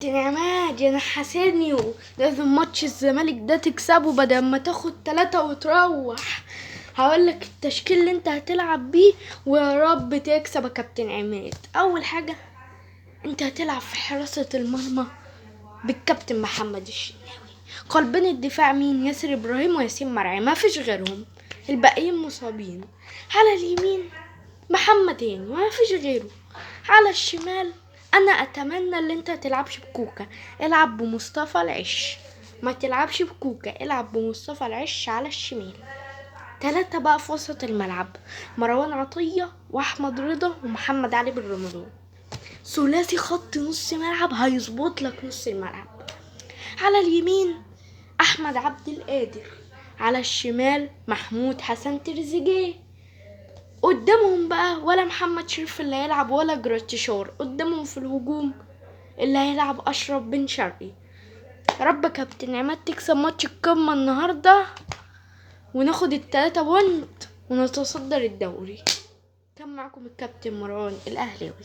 كابتن عماد يا نحاسينيو، لازم ماتش الزمالك ده تكسبه بدل ما تاخد 3 وتروح. هقولك التشكيل اللي انت هتلعب بيه ويا رب تكسب يا كابتن عماد. اول حاجة انت هتلعب في حراسة المرمى بالكابتن محمد الشناوي. قلبين الدفاع مين؟ ياسر ابراهيم وياسين مرعي، ما فيش غيرهم، الباقيين مصابين. على اليمين محمد هاني، ما فيش غيره. على الشمال انا اتمنى ان انت تلعبش بكوكا، العب بمصطفى العش. ما تلعبش بكوكا، العب بمصطفى العش على الشمال. 3 بقى في وسط الملعب، مروان عطية واحمد رضا ومحمد علي بن رمضان. ثلاثي خط نص ملعب هيظبط لك نص الملعب. على اليمين احمد عبد القادر، على الشمال محمود حسن تريزيجيه. قدامهم بقى ولا محمد شريف اللي هيلعب ولا جراتيشار. قدامهم في الهجوم اللي هيلعب اشرف بن شرقي. رب كابتن عماد تكسب ماتش القمة النهاردة وناخد 3 بونت ونتصدر الدوري. كان معكم الكابتن مروان الاهلاوي.